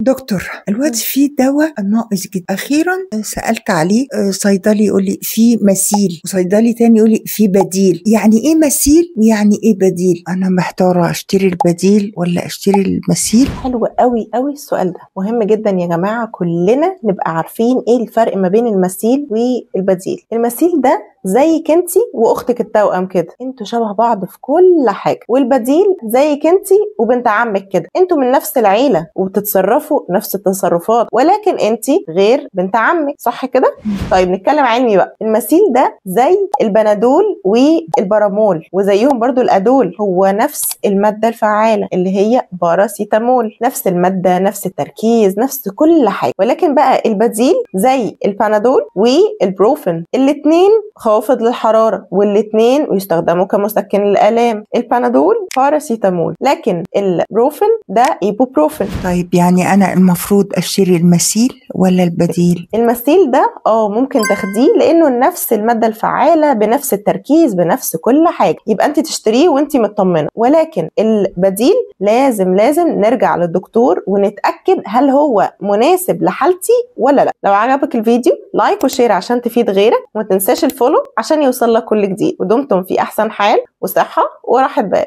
دكتور، الوقت في دواء ناقص جدا. اخيرا سالت عليه صيدلي يقول لي في مثيل، وصيدلي تاني يقول لي في بديل. يعني ايه مثيل ويعني ايه بديل؟ انا محتارة اشتري البديل ولا اشتري المثيل. حلو قوي قوي السؤال ده، مهم جدا يا جماعة، كلنا نبقى عارفين ايه الفرق ما بين المثيل والبديل. المثيل ده زيك انتي واختك التوأم كده، انتوا شبه بعض في كل حاجة. والبديل زيك انتي وبنت عمك كده، انتوا من نفس العيلة وبتتصرفوا نفس التصرفات، ولكن انتي غير بنت عمك، صح كده؟ طيب نتكلم علمي بقى. المثيل ده زي البنادول والبرامول، وزيهم برضو الادول، هو نفس المادة الفعالة اللي هي باراسيتامول، نفس المادة نفس التركيز نفس كل حاجة. ولكن بقى البديل زي البنادول والبروفين، الاثنين خافض للحرارة والاثنين يستخدموا كمسكن للآلام. البنادول باراسيتامول، لكن البروفين ده ايبوبروفين. طيب يعني انا المفروض اشتري المثيل ولا البديل؟ المثيل ده ممكن تاخديه لانه نفس المادة الفعالة بنفس التركيز بنفس كل حاجة، يبقى انت تشتريه وانت مطمنة. ولكن البديل لازم نرجع للدكتور ونتأكد هل هو مناسب لحالتي ولا لا. لو عجبك الفيديو like و share عشان تفيد غيرك، وما تنساش ال follow عشان يوصل لك كل جديد. ودمتم في احسن حال وصحة وراحة بال.